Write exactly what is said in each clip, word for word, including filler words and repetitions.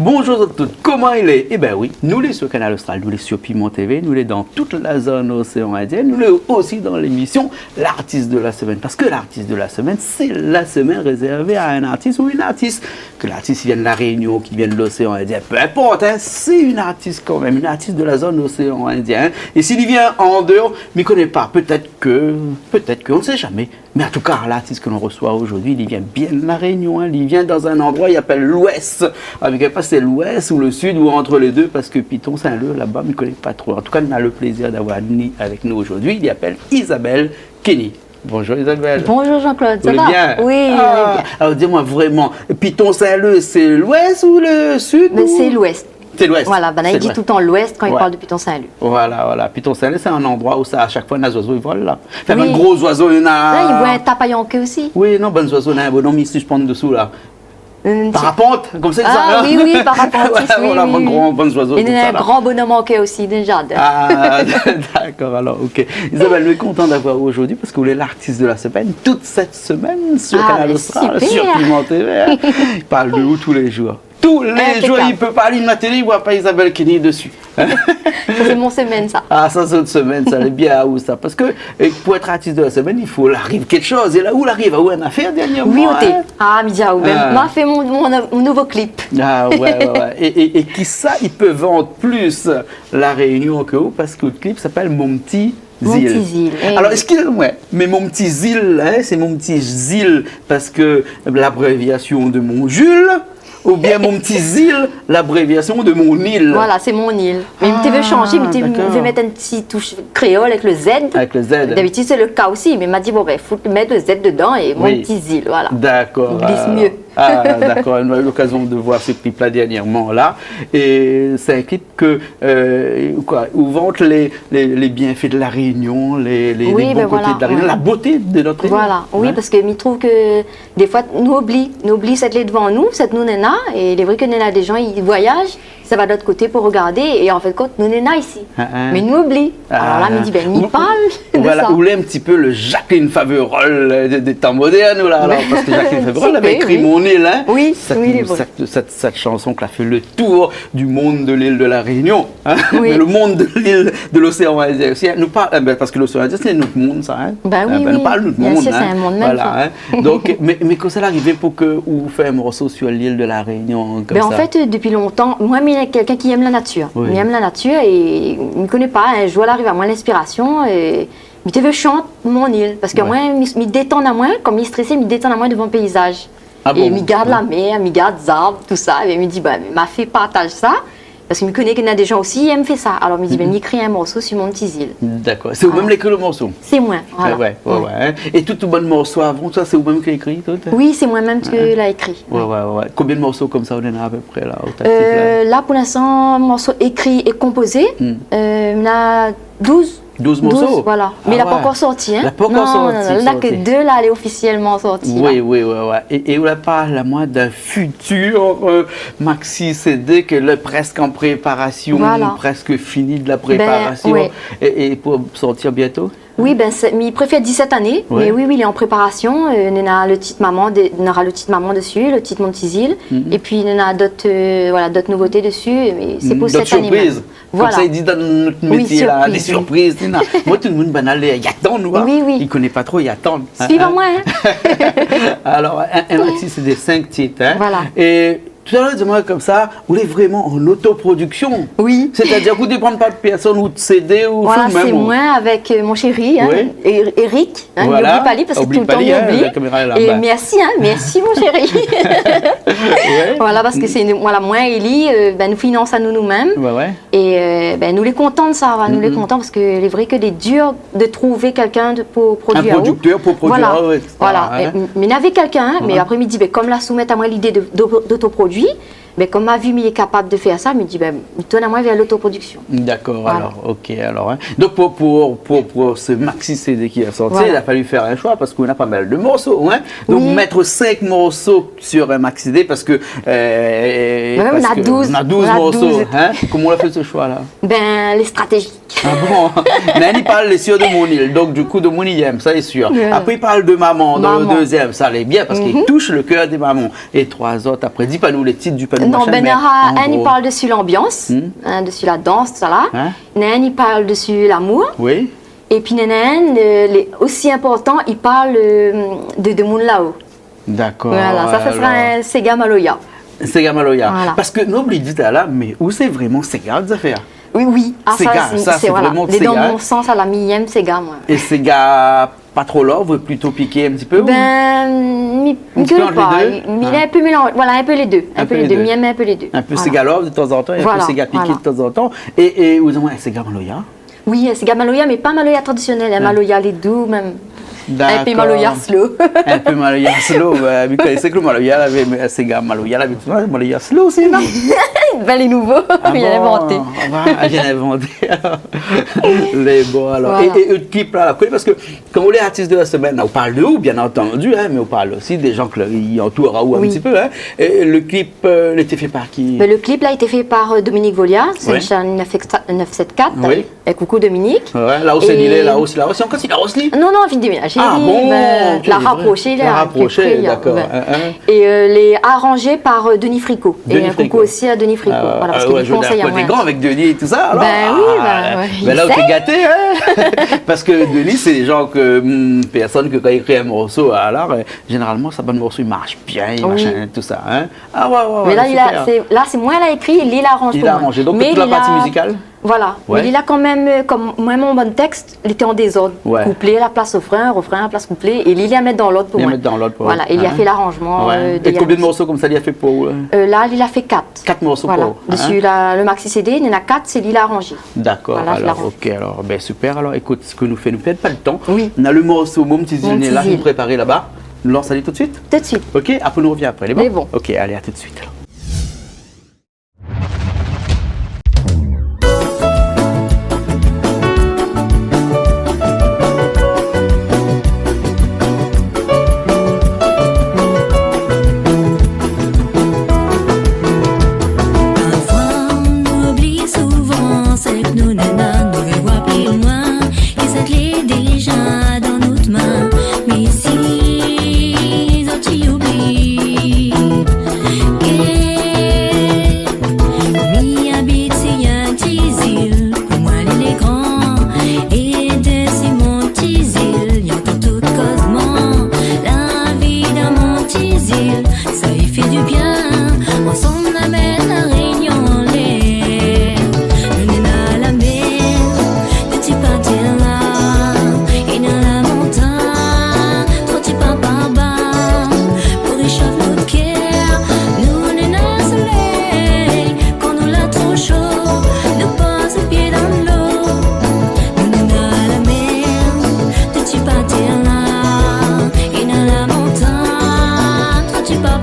Bonjour zot tout, koman i lé ? Ében wi, nou lé sur Kanal Austral, nou lé sur Piment TV, nou lé dan tout la zone Océan Indien, nou lé osi dan lémisyon L'artiste de la semaine. Parske l'artiste de la semaine, sé la semèn rézèrvé a in artis ou in artis. Ke l'artis i vien La Rényon, k'i vien L'Océan Indien, pé inport, in, sé in artis kan mèm, in artis de la zone Océan Indien, in. É si li vien an déor, mi koné pa, pétèt ke, pétèt ke, on ne sait jamais. Mé an tou ka, l'artis ke nou resoi zordi, li vien bien La Rényon, in, li vien dan in landroi i apèl L'Ouest. Avèk, pa sé L'Ouest ou le Sud ou entre les deux, parske Piton Saint-Leu, laba, mi koné pa tro. An tou ka, nou na le plézir d'avoir Ni avèk nou zordi, li apèl Isabelle Kenny. Bonjour Isabelle. Bonjour Jean-Claude, ça va ? Vous allez bien ? Oui, je vais bien. Ah, alors dis-moi vraiment, Piton Saint-Leu, c'est l'ouest ou le sud ou... Mais c'est l'ouest. C'est l'ouest. Voilà, ben, il dit tout le temps l'ouest quand il parle de Piton Saint-Leu. Voilà, voilà. Piton Saint-Leu, c'est un endroit où ça, à chaque fois, na zoizo i vol la. Enfin, oui. Bann gro zoizo, néna... Là, il voit un tapayanqué aussi. Oui, non, bann zoizo, néna in bonom i sispann dosou la. Euh, parapant, konmsa, ah, sa, oui, oui, parapantiste, oui, voilà, oui, bann gran, bann zoizo konmsa la. Et il y a un grand bonhomme en quai aussi, déjà. Ah, d'accord, alors, ok. Isabelle, nou lé kontan d'avoir aou zordi parske ou lé l'artiste de la semaine, toute cette semaine sur Kanal Austral, sur Piment TV, in. Ah, ben, super. I parl de ou tou lé zour. Tou lé zour, i pé pa alim la télé, i voi pa Isabelle Kenny desi. Sa sé mon semèn, sa. Ah, sa sé out semèn, sa, lé bien aou sa. Parske, é, pou èt artis de la semèn, i fo la ariv kékshoz. É la ou la ariv aou in afèr dèrnièrman, in ? Oui, oté. Ah, mi di aou, ben, ma fé mon, mon, mon nouvo klip. Ah, ouais, ouais, ouais. É, é, é kisa i pé vann plis La Rényon ke ou, parske out klip i apèl Mon Ti Zil. Mon Ti Zil, eh oui. Alor, eskiz amoin, mé Mon Ti Zil, in, sé Mon Ti Zil parske labréviasyon de Mon Jules, oubien Mon Ti Zil, labréviasyon de Mon Île. Voilà, sé Mon Île. Mé mi té vé shanjé, mi té vé mèt in ti toush kréol avèk le Z. Ah, d'accord. Avèk le Z. D'abitid sé le K osi, mé ma di, bon, ben, fo mèt le Z dedan é Mon Ti Zil, voilà. Oui. D'accord. I glis myé. Ah, d'accord. Nou la u l'okazyon de voir se klip la dèrnièrman la. É sé in klip ke, euh, koi, ou vann lé, lé, lé bienfé de La Rényon, lé, lé, lé bon koté de La Rényon, la boté de nout rényon. Oui, ben voilà, ouais. Voilà, oui, parske mi trouv ke défoi nou oubli, nou oubli sat lé dovan nou, sat nou néna, é lé vré ke néna dé jan i voiyaj, i sava de lot koté pou rogardé, é an fin de kont nou néna isi. Ah, ah. Mé nou oubli. Alor la mi di, ben, mi parl de sa. Ou, voilà, ou lé in ti pé le Jacqueline Faverolles de, de tan modèrn, ou la, alor, parske Jacqueline Faverolles lavé ékri Mon Île, in. Oui, oui, lé vré. Sat, sat, sat shanson ki la fé le tour du monde de l'île de La Rényon, in. Oui. Mé le monde de l'île, de l'océan Indien osi, in. Nou parl, eh ben, parske l'océan Indien, sé nout monn, sa, in. Ben oui, oui. Eh ben, nou parl nout monn, in. Bien sûr, c'est un monde même, ça. Voilà, in. Donk, mé, mé koman sa la arivé pou ke ou fé in morso sur l'île de La Rényon, konmsa ? Ben, an fèt, euh, dopi lontan, moin, mi lé kèlkin ki èm la natir. Oui. Mi èm la natir é mi koné pa, in zour la ariv amoin linspirasyon é mi té vé shant Mon Île, parske moin, mi, mi détann amoin, kan mi strésé, mi détann amoin dovan péizaj. Ah bon ? É mi gard la mèr, mi gard zab, tousa, é mi di, ben, ma fé partaj sa, parske mi koné ke néna dé jan osi i èm fé sa. Alor mi di, ben, mi ékri in morso sur Mon Ti Zil. D'accord. Sé ou mèm la ékri le morso ? Voilà. Sé moin, voilà. Ah ouais, ouais, ouais, in. É tout, tout bann morso avan sa, sé ou mèm ki la ékri tout ? Oui, sé moin mèm ki la ékri. Ouais, ouais, ouais. Konbien de morso konmsa ou néna a pé pré la, o taktik la ? Euh, la, pou linstan, morso ékri é konpozé, euh, néna douz. Douz morso ? Douz, voilà. Ah ouais. Mé la pankor sorti, in. La pankor sorti. Non, non, non, néna ke dé la lé ofisyèlman sorti la. Oui, oui, ouais, ouais. É, é ou la parl amoin d'in fitir, euh, maxi CD ke lé prèsk an préparasyon, prèsk fini de la préparasyon. Voilà. Ben, ouais. É, é pou sortir bientôt ? Oui, ben, sé, mi préfèr di sèt ané, mé oui, oui, lé an préparasyon. Euh, néna le tit Maman de, nora le tit Maman desi, le tit Mon Ti Zil, é pi néna dot, euh, voilà, dot nouvoté desi, mé sé pou sèt ané mèm. Dot surpriz. Voilà. Konmsa i di dan nout métié la, dé surpriz, néna. Oui, surpriz, oui. Moin, tout le moun, ben, alé, i atann, in. Oui, oui. I koné pa tro, i atann. Suiv amoin, in. Alor, in, in maxi CD, sink tit, in. Voilà. É talèr, di amoin konmsa, ou lé vréman an autoproduction. Oui. Sétadir ke ou dépann pa de pèrsone, ou de CD, ou mèm, sé moin avèk, euh, mon shéri, in, Eric. Voilà. Hein, oubli pa li, parske toultan mi oubli. Oubli pa li, hein, la kaméra lé laba. É mèrsi, hein, mèrsi, mon shéri. Ouais. Voilà, parske sé nou, voilà, moin é li, euh, ben, nou finans anou nou mèm. Ouais, ouais. É, euh, ben, nou lé kontan de sa, va, nou lé kontan, parske lé vré ke lé dir de trouv kèlkin de, pou produi. In produktèr pou produi, ouais, et cetera, hein. Voilà. É, mé navé kèlkin, hein, mé apré, mi di, ben, kom la soumèt amoin lidé de, de, d'autoproduir, Bin, kom ma vi mi lé kapab de fèr sa, mi di, bin, mi tourn amoin vèr lotoprodiksion. Dakor, alor, OK, alor, in. Donk, pou, pou, pou, pou se maxi CD ki la sorti, la fali fèr in shoi parske na pa mal de morso, in. Donk, mèt sink morso sur in maxi CD parske, euh, parske na douz. Na douz morso, in. Koman ou la fé se shoi-la ? Bin, lé stratéjik. Ah bon ? Mé li parl lé sir de mon il, donk du kou de mon il, sa lé sir. Apré, li parl de maman dan le dezièm, sa lé bien parske li toush le kèr dé maman. É troi zot, apré, di pa nou lé tit, di pa nou machin, mé an gro. Non, bin, néna inn i parl desi lanbians, in, desi la dans, tousala. Néna inn i parl desi lamour. Oui. Épi néna inn, euh, lé osi inportan, i parl, euh, de, de moun lao. Dakor. Voilà, sa, sa sra in séga maloya. Séga maloya. Voilà. Parske nou la oubli di talèr, mé ou sé vréman séga, zafèr. Oui, oui. Ah, sa, sé, voilà. Lé dan mon san, sa, la mi yèm séga, moin. É séga pa tro love, plito piké in ti pé, ou ? Bin, mi, mi koné pa. In ti pé ant lé dé ? Mi, mi lé in pé mélanzé, voilà, in pé lé dé. In pé lé dé. Mi yèm in pé lé dé. In pé séga love de tanzantan, é in pé séga piké de tanzantan. É, é ou néna in séga maloya ? Oui, in séga maloya, mé pa maloya tradisionèl, in maloya lé dou, mèm. Dakor. In pé maloya slow. In pé maloya slow, ouais, mi koné ke le maloya lavé, mé séga maloya lavé, maloya slow osi, non ? Bin, lé nouvo, mi la invanté. Ah bon ? Ah, mi la invanté. Lé bon, alor. Voilà. É, é, é le clip la, la, parske kan ou lé artis de la semèn la, ou parl de ou, bien antandi, in, mé ou parl osi dé jan ke i antour aou in ti pé, in. Oui. É le clip, euh, lété fé par ki ? Bin, le clip la été fé par, euh, Dominique Volia, sé in shèn neuf sèt kat. Oui. É koukou Dominique. Ouais, la osi, li lé la osi, la osi. Ankor, sé la osi, li ? Non, non, li vien déménazé, li, bin, la raprosé, li la raprosé, dakor, ouais. In, in. É, euh, lé aranzé par, euh, Denis Fricot. Denis Fricot. É, euh, koukou osi à Denis Fricot. Ah, voilà, parske li konsèy amoin. Ou la koné gran avèk Denis é tousa, alor. Bin oui, bin, ouais, bin la, ou lé gaté, in. Parske Denis, sé le jan ke, hmm, pèrsone ke kan li ékri in morso, alor, euh, zénéralman, sa bann morso i marsh bien, i machin, tousa, in. Ah ouais, ouais, ouais, super. Mé la, li la, sé, la, sé moin la ékri, li la aranz pou moin. Li la aranzé. Donk, tout la parti mizikal ? Voilà. Ouais. Mé li la kan mèm, euh, kom moin, mon bann tèks, li té an dézord. Ouais. Kouplé la plas refrin, refrin la plas kouplé, é li, li la mèt dan lord pou moin. Li la mèt dan lord pou ou. Voilà, é li la fé laranzman, euh, dèrièr. É konbien de morso konmsa li la fé pou ou, euh ? Euh, la, li la fé kat. Kat morso pou ou, in ? Voilà. Desi la, le maxi CD, néna kat, sé li la aranzé. Dakor, alor, OK, alor, bin, super. Alor, ékout, sak nou fé, nou pèrd pa le tan. Oui. Néna le morso Mon Ti Zil, Mon Ti Zil, la, nou prépar laba. Nou lans ali tout de suit ? Tout de suit. OK, apré nou revien apré, lé bon ? Lé bon. OK, alé, à tout de suite, alor. Parfoi nou oubli souvan, sé ke nou néna, nou vé voir pli loin. É sa lé déza dan nout min, mé si zot i oubli ke mi abit si in ti zil, pou moin li lé gran, é desi mon ti zil, i antann tout kozman, la vi dan mon ti zil. Sa i fé di bien, ansanm la mèt La Rényon anlèr. Nou néna la mèr, nou ti pa tèr la, é néna la montagn, troi ti pa par ba, pou réshof nout kèr. Nou néna solèy, kan nou la tro sho, nou pas pié dan lo. Nou néna la mèr, nou ti pa tèr la, é néna la montagn, troi ti pa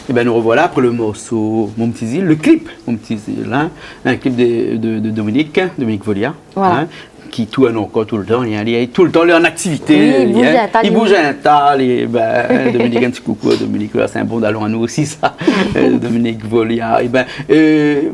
Ében, nou rovoila apré le morso Mon Ti Zil, le klip Mon Ti Zil, in, in klip de, de, de Dominique, Dominique Volia, in, ki tourn ankor toultan, li lé toultan an aktivité, li bouz in ta, Dominique, in ti koukou a Dominique, la, sé in bon dalon anou osi, sa. Dominique Volia, ében,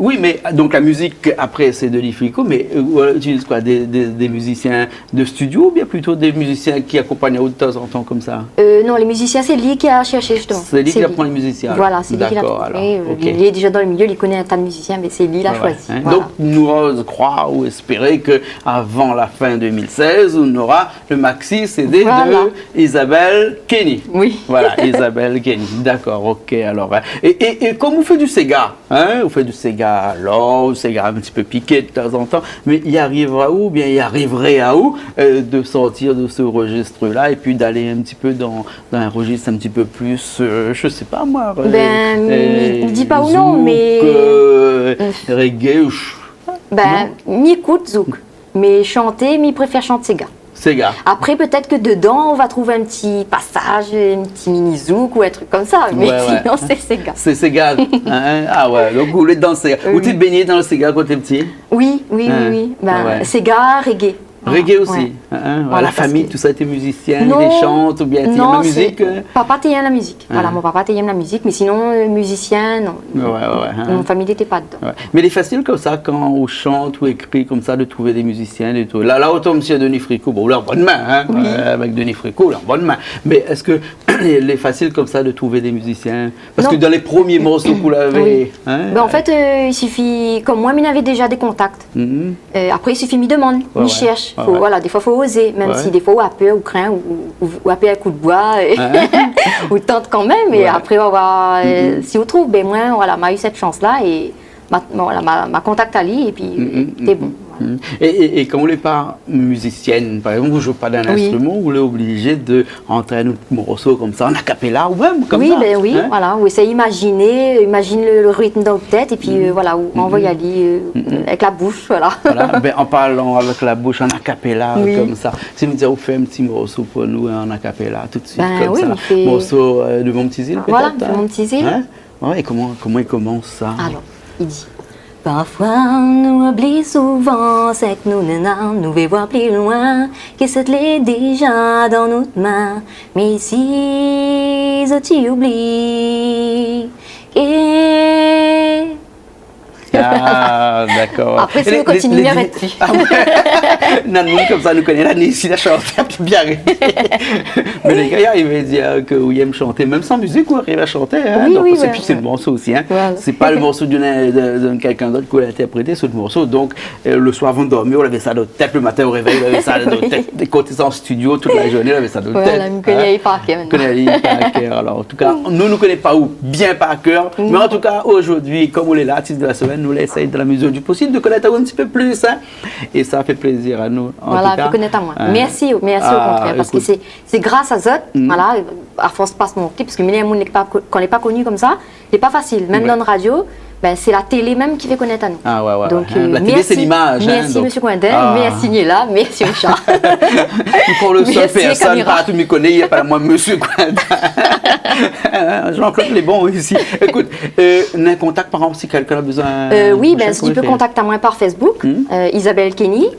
wi, mé donk la mizik, apré, sé Denis Fricot, mé ou itiliz koi, dé, dé, dé mizisien de studio oubien plito dé mizisien ki akonpagn aou de tanzantan konmsa ? Non, lé mizisien, sé li ki la shèrsh, zistoman. Sé li ki la pran lé mizisien, alor. Voilà, sé li ki la trouvé. Li lé déza dan le milié, li koné in ta de mizisien, mé sé li la shoizi. Donk, nou va kroir ou éspér ke avan la fin deux mille seize, nou nora le maxi CD de Isabelle Kenny. Voilà, Isabelle Kenny. Dakor, OK, alor. É, é, é kom ou fé du séga, in, ou fé du séga lor, séga in ti pé piké de tanzantan, mé i ariv aou, oubien i arivré aou, de sortir de ce registre-là et puis d'aller un petit peu dans, dans un registre un petit peu plus, je sais pas moi, zouk, mi di pa ou non, mé reggae, non ? Mi ékout zouk, mé shanté, mi préfèr shant séga. Séga. Apré, pétèt ke dedan, ou va trouv in ti pasaz, in ti mini zouk ou in trik konmsa, mé sinon, sé séga. Sé séga, in ? A oué, donk ou lé dan le séga. Ou té bingné dan le séga kan ou té pti ? Wi, wi, wi. Séga, reggae. Reggae osi, in ? Voilà, la fami, tousa, té mizisien, té shant oubien té yèm la mizik ? Non, papa té yèm la mizik. Voilà, mon papa té yèm la mizik, mé sinon, mizisien, non. Mon fami té pa dedan. Mé lé fasil konmsa, kan ou shant ou ékri konmsa, de trouv dé mizisien é tout. La, la, otan mésyé Denis Fricot, bon, ou lé an bone min, in, avèk Denis Fricot, ou lé an bone min. Mé èske lé fasil konmsa de trouv dé mizisien ? Parske dan lé promié morso ke ou lavé, in ? Bin, an fèt, i sifi, kom moin, mi navé déza dé kontak. Apré, i sifi mi demann, mi shèrsh. Fo, voilà, défoi, fo ozé, mèm si défoi ou la pèr, ou krin, ou, ou, ou la pèr in kou d'boi, ou tant kanmèm, é apré, ou va oir si ou trouv. Bin, moin, voilà, ma u sèt shans-la é ma, voilà, ma, ma kontakt ali épi té bon. É, é, é kan ou lé pa mizisièn, par égzanp, ou zoué pa d'in instriman, ou lé oblizé de rant in out morso konmsa, an a cappella, ou mèm konmsa, in ? Wi, bin wi, voilà, ou éséy imaziné, imazine le, le ritm dan out tèt, épi, voilà, ou anvoy ali, avèk la boush, voilà. Voilà, bin, an parlan avèk la boush, an a cappella, konmsa. Si nou di aou fé in ti morso pou nou, in, an a cappella, tout suit, konmsa. Bin wi, mi fé... Morso, de Mon Ti Zil, pétèt, in ? Voilà, Mon Ti Zil. In ? Oué, é koman, koman i komans sa ? Alor, i di : parfoi nou oubli souvan sèk nou néna, nou vé voir pli loin, ke sèt lé déza dan nout min. Mé isi, zot i oubli. É... A, dakor. Apré, si ou kontinié, mi arèt pi. A oué. Non, nou, konmsa, nou koné la, ni isi la shant, bien arèt. Mé lé gayar, i vé dir ke ou yèm shanté, mèm san mizik, ou ariv a shanté, in, donk sé pi, sé le morso osi, in. Voilà. Sé pa le morso d'in, de, de kèlkin d'ot ke ou la intèrprété, sé le morso. Donk, le soir, avan dormir, ou lavé sa dan out tèt, le matin, o révèy, ou lavé sa dan out tèt. Ékout sa an studio, tout la zourné, ou lavé sa dan out tèt. Voilà, mi koné ali par kèr mintnan. Koné ali par kèr. Alor, an tou ka, nou, nou koné pa ou bien par kèr. Mé an tou ka, zordi, kom ou lé la, artis de la semèn, nou la éséy, dan la mezir di posib, de konèt aou in ti pé plis, in. É sa fé plézir anou, an tou ka. Voilà, fé konèt amoin. Mèrsi, mèrsi o kontrèr, parske sé, sé gras azot, voilà, a fors pas mon klip, parske mi lé in moun lé pa ko-, kan lé pa koni konmsa, lé pa fasil. Mèm dan radio, bin, sé la télé mèm ki fé konèt anou. A oué, oué. Donk, la télé, sé limaz, in, mèrsi, donk. Mèrsi, mésyé Coindin, mèrsi Niela, mèrsi Richard. Mèrsi, Camille. Pou le sèl pèrsone partou mi koné, i apèl amoin mésyé Coindin. Jean-Claude Lebon isi. Ékout, néna in kontak, par égzanp, si kèlkin la bezoin, wi, bin, i pé kontakt amoin par Facebook, Isabelle Kenny,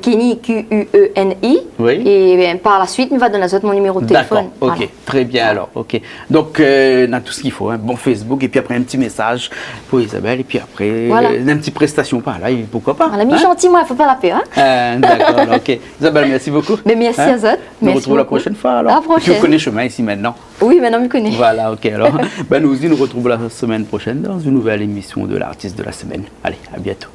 Kenny, Q U E N I, é bin, par la suit, mi va donn azot mon niméro de téléfone. Dakor, OK, trè bien alor, OK. Donk, néna tout sak i fo, in, bon Facebook, épi apré in ti mésaz pou Isabelle, épi apré, néna in ti prèstasion par la, é poukoi pa, in ? Voilà, mi zanti, moin, fo pa la pèr, in ? Dakor, OK. Isabelle, mèrsi bokou. Mé mèrsi azot. Nou artrouv la proshèn foi alor. A la proshèn. Ou koné shomin isi mintnan. Wi, mintnan mi koné. Voilà, OK, alor. Bin, nou osi, nou artrouv la semèn proshèn dan in nouvèl émision de l'artiste de la semaine. Alé, a bientôt.